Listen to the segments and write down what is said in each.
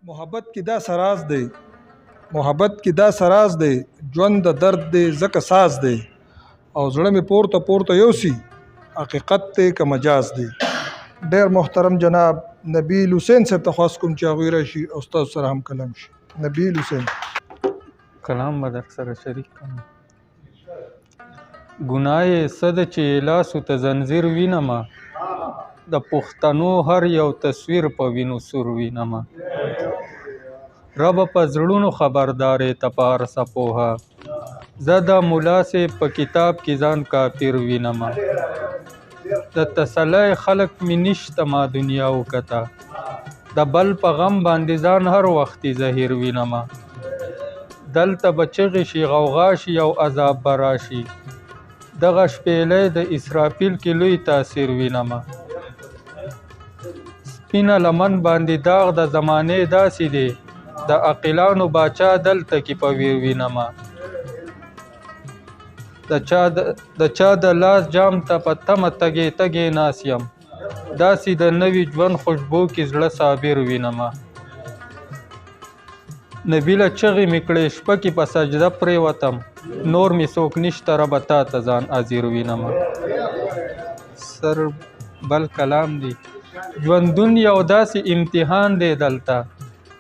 محبت کې دا سراز دی، محبت کې دا سراز دی، ژوند د درد دی ځکه ساز دی، او زړه مې پورته پورته یوسي، حقیقت دی که مجاز دی. ډېر محترم جناب نبیل حسین صاحب ته خواست کوم چې هغوی راشي او ستاسو سره هم کلام شي. نبیل حسین. کلام به در سره شریک کړم. ګناه یې څه ده چې یې لاسو ته ځنځیر وینمه، د پښتنو هر یو تصویر په وینو سور وینمه. ربه په زړونو خبردار یې ته په هر څه پوهه، زه د ملا صاحب په کتاب کې ځان کافر وینمه. د تسلۍ خلک مې نشته ما دنیا وکته، د بل په غم باندې ځان هر وخت زهیر وینمه. دلته به چغې شي غوغا شي او عذاب به راشي، دغه شپېلۍ د اسرافیل کې لوی تاثیر وینمه. سپینه لمن باندې داغ د زمانې داسې دی، د عاقلانو باچا دلته کې په ویر وینمه. د چا د لاس جام ته په تمه تږی تږی ناست یم، داسې د نوي ژوند خوشبو کې زړه صابر وینمه. نبیله چغې مې کړې شپه کې په سجده پرېوتم، نور مې څوک نشته ربه تا ته ځان حاضر وینمه. سر بل کلام دی. ژوندون یو داسې امتحان دی دلته،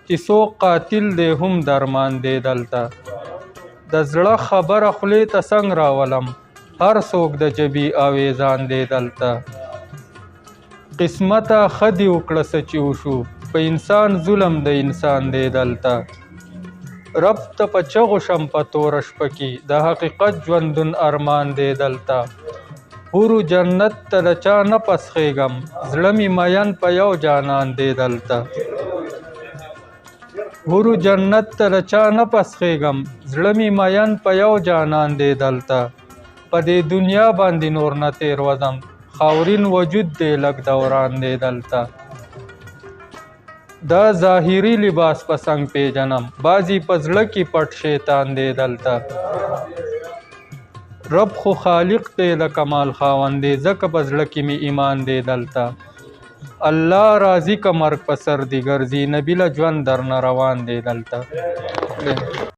چې څوک قاتل دی هم درمان دی دلته. د زړه خبره خولې ته څنګه راولم، هر څوک د جبي اویزان دی دلته. قسمته ښه دې وکړه څه چې وشو، په انسان ظلم د انسان دی دلته. رب ته په چغو شم په توره شپه کې، د حقیقت ژوندون ارمان دی دلته. حورو جنت ته له چا نه پسخېږم، زړه مې مین په یو جانان دی دلته. حورو جنت ته له چا نه پسخېږم، زړه مې مین په یو جانان دی دلته. په دې دنیا باندې نور نه تېر وځم، خاورین وجود دی لږ دوران دی دلته. دا ظاهري لباس په څنګ پیژنم، بعضې په زړه کې پټ شیطان دی دلته. رب خو خالق دی د کمال خاوند دی، ځکه په زړه کې مې ایمان دی دلته. الله راضي که مرګ په سر دي ګرځي، نبیله ژوند درنه روان دی دلته.